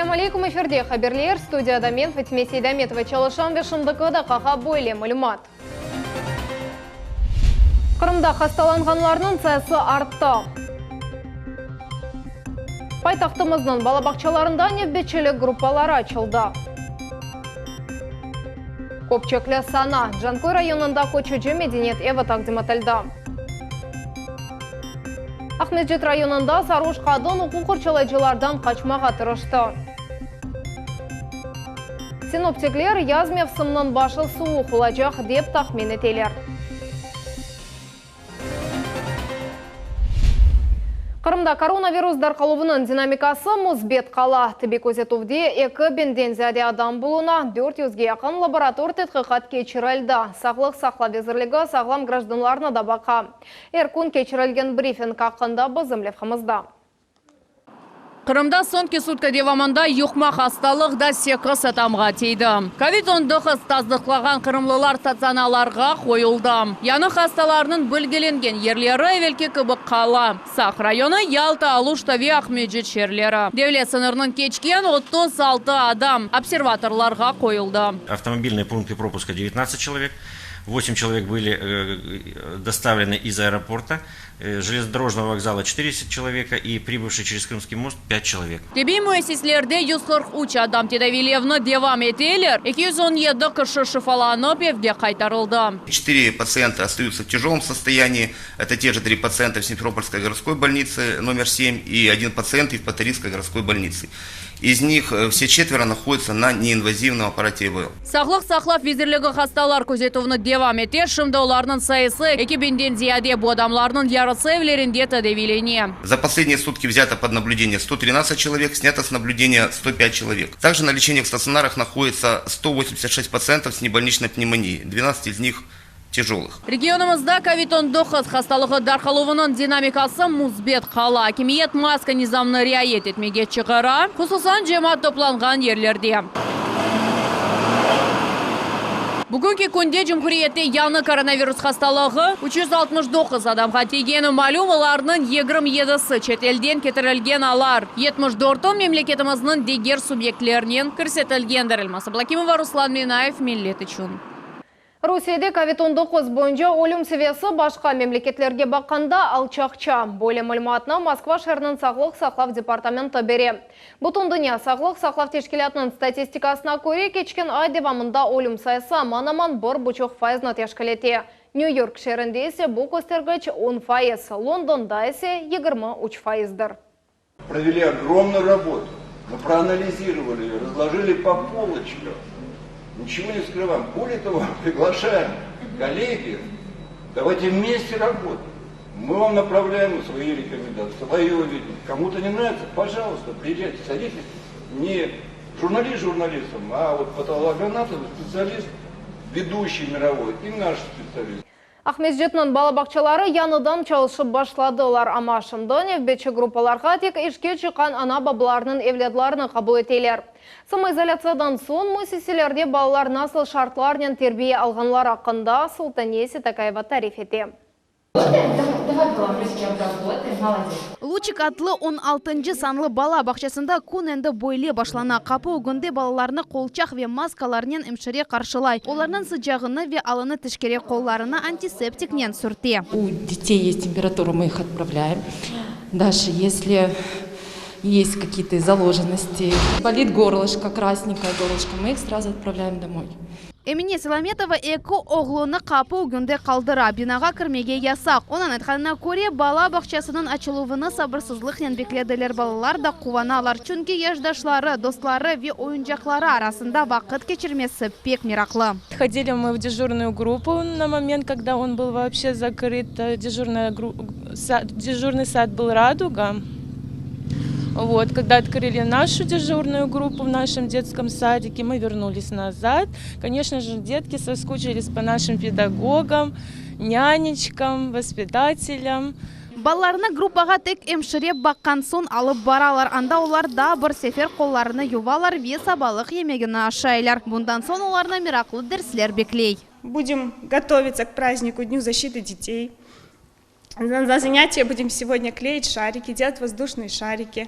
Selâm aleykum, efirde haberler, studiyada men, Fatime Seydametova çalışam ve şimdiki daqqağa böyle malümat. Qırımda hastalanğanlarnıñ sayısı arttı. Paytahtımıznıñ bala bağçalarında nevbetçilik gruppaları açıldı. Köpçekli sana, Canköy rayonında köçüci medeniyet evi taqdim etildi. Aqmescit rayonında sarhoş qadın uquq qorçalayıcılardan qaçmağa tırıştı. Sinoptikler, yaz mevsiminiñ başı suvuq olacaq, dep tahmin eteler. Qırımda koronavirus darqaluvınıñ dinamikası müsbet qala. Tibbiy közetüvde eki biñden ziyade adam buluna, dört yüzge yaqın laborator tedqiqat keçirildi. Sağlıq saqlav vezirligi sağlam grajdanlarnı da baqa. Er kün keçirilgen brifing aqqında bizim levhamızda. Qırımda soñki sutka devamında yuqma hastalıq da sekiz adamğa tiydi. Kovid 19 tasdıqlağan qırımlılar statsionalarğa qoyuldı. Yañı hastalarnıñ bilgilengen yerleri evelki kibi qala, Saq rayonı, Yalta, Aluşta ve Aqmescit şeerleri. Devlet sıñırınıñ keçken 36 adam observatorlarğa qoyuldı. Avtomobilnıye punkty propuska devetnadtsat çelovek, vosim çelovek byli dostavleny iz aeroporta. Jelezodorojnogo vokzala çetırdeset çeloveka i pribıvşıye çerez Krımskiy most pât çelovek. Tibbiy müessislerde 143 adam tedaviylevni devam eteler, 217 kişi şifalanıp evge qaytarıldı. Четыре пациента остаются в тяжелом состоянии, это те же три пациента в Симферопольской городской больнице номер семь и один пациент в Евпаторийской городской больнице. Из них все четверо находятся на неинвазивном аппарате ИВЛ. Sağlıq saqlav vizirligi hastalar közetüvni devam ete, şimdi olarnıñ sayısı eki biñden ziyade, bu adamlarnıñ yarısı evlerinde tedaviylene. За последние сутки взято под наблюдение 113 человек, снято с наблюдения 105 человек. Также на лечении в стационарах находится 186 пациентов с небольничной пневмонией, 12 из них тяжелых. Regionımızda kovid 19 hastalığı darqaluvınıñ dinamikası müsbet qala. Akimiyet maska nizamını riayet etmege çağıra, hususan cemaat toplanğan yerlerde. Bugünki künde cumhuriyette yañı koronavirus hastalığı 369 adamğa tiygeni malüm, olarnıñ 27-si çet elden ketirilgen alar, 74-i memleketimizniñ diger subyektlerinen kirsetilgendir. Elmaz Ablâkimova, Ruslan Minayev, Millet içün. Rusiyede kovid 19 boyunca ölüm seviyesi başqa memleketlerge baqqanda alçaqça. Böyle malümatnı Moskva şeeriniñ sağlıq saqlav departamenti bere. Bütündünya sağlıq saqlav teşkilâtınıñ statistikasına köre, keçken ay devamında ölüm sayısı aman-aman bir buçuq fayıznı teşkil ete. Nyu-York şeerinde ise bu köstergiç on fayız, Londonda ise 23 fayızdır. Провели огромную работу, мы проанализировали ее, разложили по полочкам, ничего не скрываем. Более того, приглашаем коллеги, давайте вместе работать. Мы вам направляем свои рекомендации, свое видение. Кому-то не нравится, пожалуйста, приезжайте, садитесь. Не журналист журналистом, а вот патологоанатом, специалист, ведущий мировой и наш специалист. Aqmescitniñ bala bağçaları yañıdan çalışıp başladılar, amma şimdi nevbetçi gruppalarğa tek işke çıqqan ana-babalarnıñ evlâdlarını qabul eteler. Samoizolâtsiyadan soñ müessiselerde balalar nasıl şartlarnen terbiye alğanları aqqında Sultaniye Seytakayeva tarif ete. Luçik adlı on altıncı sanlı bala bağçasında kün endi böyle başlana. Qapı ögünde balalarnı qolçaq ve maskalarnen emşire qarşılay, olarnıñ sıcağını ve alını teşkere, qollarını antiseptiknen sürte. U detey est temperatura, mı ih otpravlâem. Daje esli est kakiye-to zalojennosti, bolit gorloşko, krasnenkoye gorloşko, mı ih srazu otpravlâem domoy. Emine Selametova eki oğlunı qapı ögünde qaldıra, binağa kirmege yasaq. Onıñ aytqanına köre, bala bağçasınıñ açıluvını sabırsızlıqnen beklediler, balalar da quvanalar, çünki yaşdaşları, dostları ve oyuncaqları arasında vaqıt keçirmesi pek meraqlı. Hodili mı v dejurnuyu gruppu na moment, kogda on byl voobşe zakrıt, dejurnaya dejurnıy sad byl Raduga. Vot, kogda otkrıli našu dejurnuyu gruppu v našem detskom sadike, mı vernulis nazad. Koneçno je, detki soskuçilis po našim pedagogam, nâneçkam, vospitatelâm. Balalarnı gruppağa tek emşire baqqan soñ alıp baralar, anda olar daa bir sefer qollarını yuvalar ve sabalıq yemegini aşaylar. Bundan soñ olarnı meraqlı dersler bekley. Budem gotovitsa k prazdniku, Dnю защиты детей. Na zanâtiye budem segodnâ kleit şariki, delat vozduşnıye şariki.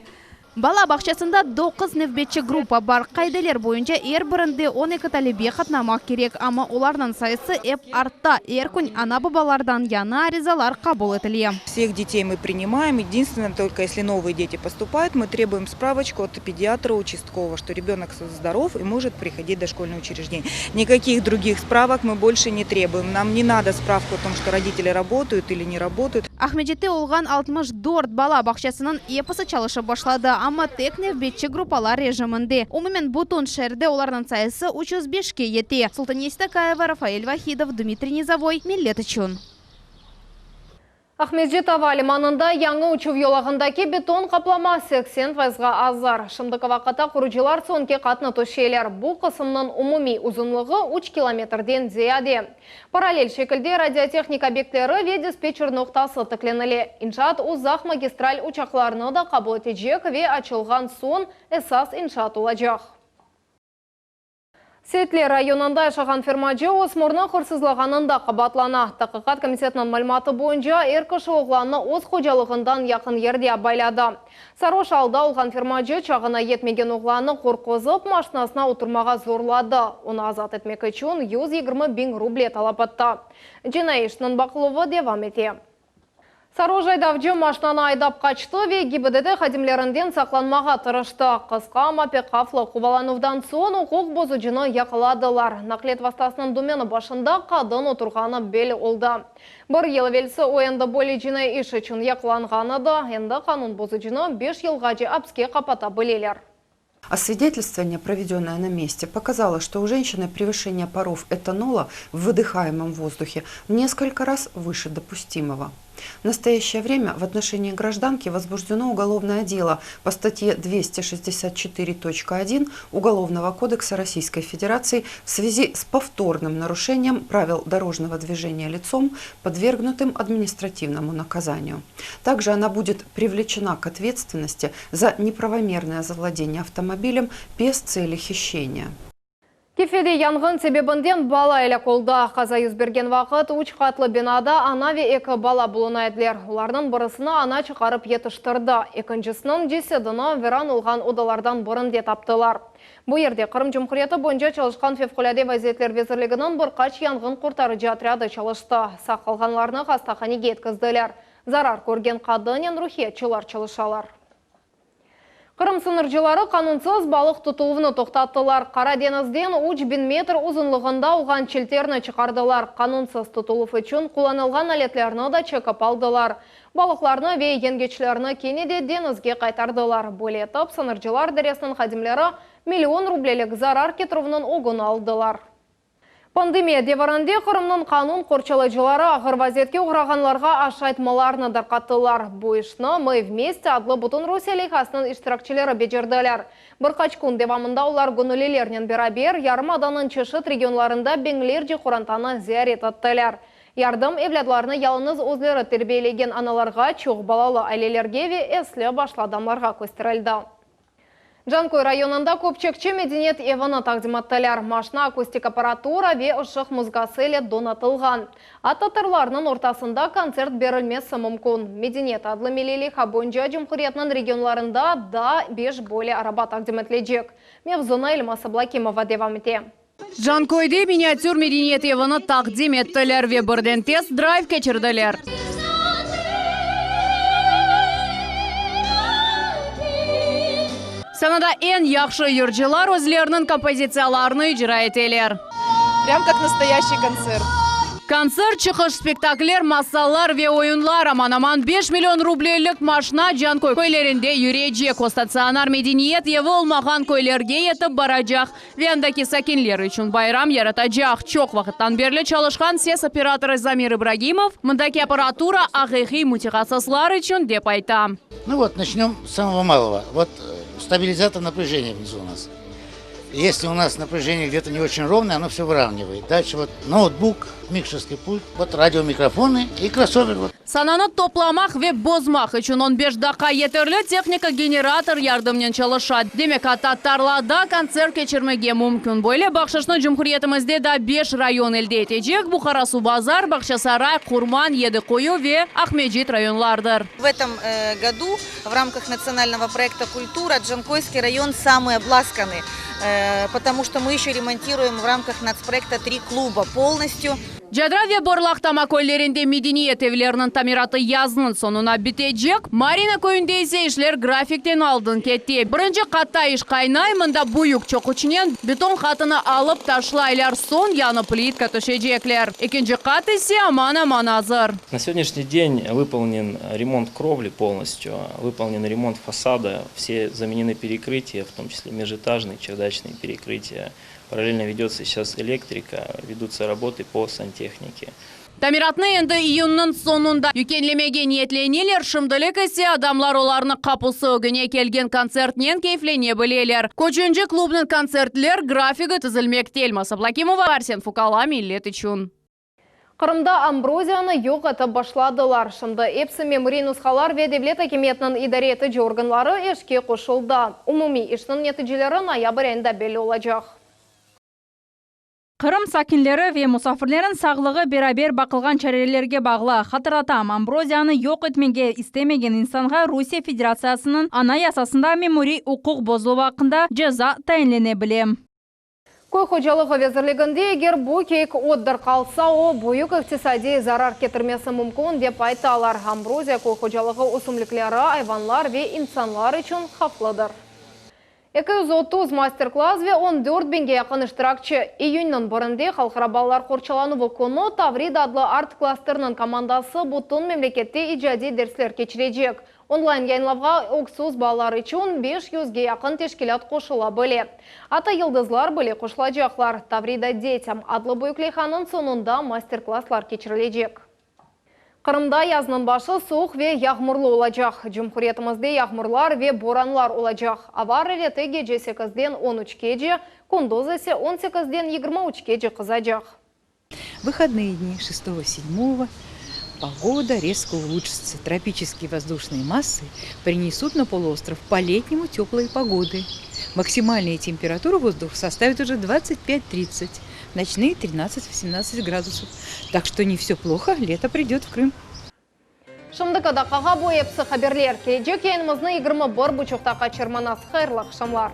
Bala bağçasında doquz nevbetçi gruppa bar. Qaideler boyunca er birinde 12 talebe qatnamaq kerek, amma olarnıñ sayısı ep arta. Er kün ana-babalardan yañı arizalar qabul etile. Всех детей мы принимаем. Единственное, только если новые дети поступают, мы требуем справочку от педиатра участкового, что ребенок здоров и может приходить в дошкольное учреждение. Никаких других справок мы больше не требуем. Нам не надо справку о том, что родители работают или не работают. Aqmescitte olğan 64 bala bağçasınıñ episi çalışıp başladı, amma tek nevbetçi gruppalar rejiminde. Umumen bütün şeerde olarnıñ sayısı 305-ke yete. Sultaniye Sitakaeva, Rafael Vahidov, Dmitriy Nizovoy, Millet içün. Aqmescit ava limanında yañı uçuv yolağındaki beton qaplama 80 fayızğa azır. Şimdiki vaqıtta qurucılar soñki qatnı töşeyler. Bu qısımnıñ umumiy uzunlığı üç kilometrden ziyade. Parallel şekilde radiotehnik obyektleri ve dispetçer noqtası tiklenile. İnşaat uzaq magistral uçaqlarnı da qabul etecek ve açılğan soñ esas inşaat olacaq. Seyitler rayonında yaşağan fermacı ösmürni hırsızlağanında qabaatlana. Taqiqat komitetiniñ malümatı boyunca, er kişi oğlannı öz hocalığından yaqın yerde abayladı. Sarhoş alda olğan fermacı çağına yetmegen oğlannı qorquzıp, maşinasına oturmağa zorladı. Onı azat etmek içün 120 biñ ruble talap etti. Cinaiy işniñ baqıluvı devam ete. Sarhoş aydavcı maşinanı aydap qaçtı ve GİBDD hadimlerinden saqlanmağa tırıştı. Qısqa, amma pek havflı quvalanuvdan soñ uquq bozucını yaqaladılar. Naqliyet vastasınıñ dümeni başında qadın oturğanı belli oldı. Bir yıl evelsi o endi böyle cinaiy iş içün yaqalanğan edi. Endi qanun bozucını beş yılğace apske qapata bileler. Освидетельствование, проведенное на месте, показало, что у женщины превышение паров этанола в выдыхаемом воздухе в несколько раз выше допустимого. В настоящее время в отношении гражданки возбуждено уголовное дело по статье 264.1 Уголовного кодекса Российской Федерации в связи с повторным нарушением правил дорожного движения лицом, подвергнутым административному наказанию. Также она будет привлечена к ответственности за неправомерное завладение автомобилем без цели хищения. Kefede yanğın sebebinden bala elâk oldı. Qaza yüz bergen vaqıt üç qatlı binada ana ve eki bala buluna ediler. Olarnıñ birisini ana çıqarıp yetiştirdi. Ekincisiniñ cesedini viran olğan odalardan birinde taptılar. Bu yerde Qırım Cumhuriyeti boyunca çalışqan Fevqulâde vaziyetler vezirliginiñ bir qaç yanğın qurtarıcı otrâdı çalıştı. Sağ qalğanlarnı hastahanege yetkizdiler. Zarar körgen qadınnen ruhiyatçılar çalışalar. Qırım sıñırcıları qanunsız balıq tutuluvnı toqtattılar. Qara deñizden 3000 metr uzunlığında olğan çilterni çıqardılar. Qanunsız tutuluv içün qullanılğan aletlerni da çekip aldılar. Balıqlarnı ve yengeçlerni kene de deñizge qaytardılar. Böyle etip, sıñırcılar idaresiniñ hadimleri million rublelik zarar ketirüvniñ ögüni aldılar. Pandemiya devirinde Qırımnıñ qanun qorçalayıcıları ağır vaziyetke oğrağanlarğa aşaytmalarnı darqattılar. Bu işni Mı vmeste adlı bütün Rusiye leyhasınıñ iştirakçileri becerdiler. Bir qaç kün devamında olar göñüllilernen beraber yarımadanıñ çeşit regionlarında biñlerce qorantanı ziyaret ettiler. Yardım, evlâdlarını yalıñız özleri terbiyelegen analarğa, çoq balalı ailelerge ve esli-başlı adamlarğa kösterildi. Canköy rayonında Köpçekçi medeniyet evini taqdim ettiler. Maşna akustik apparatura ve ışıq muzıkası ile donatılğan. Atta tırlarnıñ ortasında kontsert berilmesi mümkün. Medeniyet adlı milliy leyha boyunca cumhuriyetniñ regionlarında daa beş böyle araba taqdim etilecek. Mevzunı Elmaz Ablâkimova devam ete. Canköyde miniatür medeniyet evini taqdim ettiler ve birden test-drayv keçirdiler. Sanada eñ yahşı yırcılar özleriniñ kompozitsiyalarını icra eteler. Prям kak nastoyaşçiy kontsert. Kontsert, çıqış, spektakller, masallar ve oyunlar, aman-aman beş million rublelik maşna Canköy köylerinde yürecek, o statsionar medeniyet evi olmağan köylerge yetip baracaq. Ve andaki sakinler içün bayram yaratacaq. Çoq vaqıttan berli çalışqan ses operatorı Zamir İbragimov, mındaki apparatura aqiqiy mütehassıslar içün, dep ayta. Nu vot, načnem s samogo malogo. Vot stabilizator naprâjeniya vnizu u nas. Если у нас напряжение где-то не очень ровное, оно все выравнивает. Дальше вот ноутбук, микшерский пульт, вот радиомикрофоны и кроссовер. Вот. Sananı toplamaq ve bozmaq içün 15 daqqa yeterli, tehnika generator yardımınen çalışa. Demek, atta tarlada kontsert keçirmege mümkün. Böyle bahşışnı cumhuriyetimizde daa beş rayon elde etecek, bu Qarasuvbazar, Bağçasaray, Qurman, Yedi Quyu ve Aqmescit rayonlardır. В этом году в рамках национального проекта Культура Джанкойский район самый обласканный, потому что мы еще ремонтируем в рамках нацпроекта три клуба полностью. Cadra ve Borlaq Tama köylerinde medeniyet evleriniñ tamiratı yaznıñ soñuna bitecek. Marina köyünde ise işler grafikten aldın kete. Birinci qatta iş qaynay, mında büyük çoquçnen beton qatını alıp taşlaylar, soñ yañı plitka töşecekler. Ekinci qat ise aman-aman azır. На сегодняшний день выполнен ремонт кровли полностью, выполнен ремонт фасада, все заменены перекрытия, в том числе межэтажные, чердачные перекрытия. Параллельно ведется сейчас электрика, ведутся работы по сантехнике. Tamiratnı endi iyünniñ soñunda yekünlemege niyetleneler, şimdilik ise adamlar olarnıñ qapusı ögüne kelgen kontsertnen keyflene bileler. Köçünci klubnıñ kontsertler grafigi tizilmekte. Elmaz Ablâkimova, Arsen Fukala, Millet içün. Qırımda ambroziyanı yoq etip başladılar. Şimdi epsi memuriy nushalar ve devlet akimiyetiniñ idare etici organları işke qoşuldı. Umumiy işniñ neticeleri noyabr ayında belli olacaq. Qırım sakinleri ve musafirleriniñ sağlığı beraber baqılğan çarelerge bağlı. Hatırlatam, ambroziyanı yoq etmege istemegen insanğa Rusiye Federatsiyasınıñ Anayasasında memuriy uquq bozuluvı aqqında ceza tayinlene bile. Köy hocalığı vezirliginde eger bu kiyik ot darqalsa, o, büyük iqtisadiy zarar ketirmesi mümkün, dep aytalar. Ambroziya köy hocalığı ösümlikleri, ayvanlar ve insanlar içün havflıdır. 230 master-klass ve 14 biñge yaqın iştirakçi. İyünniñ birinde Halqara balalar qorçalanuvı künü Tavrida adlı art-klasterniñ komandası bütün memlekette icadiy dersler keçirecek. Onlayn yayınlavğa öksüz balalar içün beş yüzge yaqın teşkilât qoşula bile. Atta yıldızlar bile qoşulacaqlar. Tavrida detyam adlı büyük leyhanıñ soñunda master-klasslar keçirilecek. Qırımda yaznıñ başı suvuq ve yağmurlı olacaq. Cumhuriyetimizde yağmurlar ve boranlar olacaq. Ava arareti gece sekizden on üçkece, kündüz ise on sekizden yigirmi üçkece qızacaq. Выходные дни 6-7 погода резко улучшится. Тропические воздушные массы принесут на полуостров по-летнему теплые погоды. Максимальные температуры воздуха составят уже 25-30, ночные 13-18 градусов. Так что не все плохо, лето придет в Крым. Şimdiki daqqağa bu episi haberler. Kelecek yayınımıznı 21 buçuqta qaçırmañız. Hayırlı aqşamlar.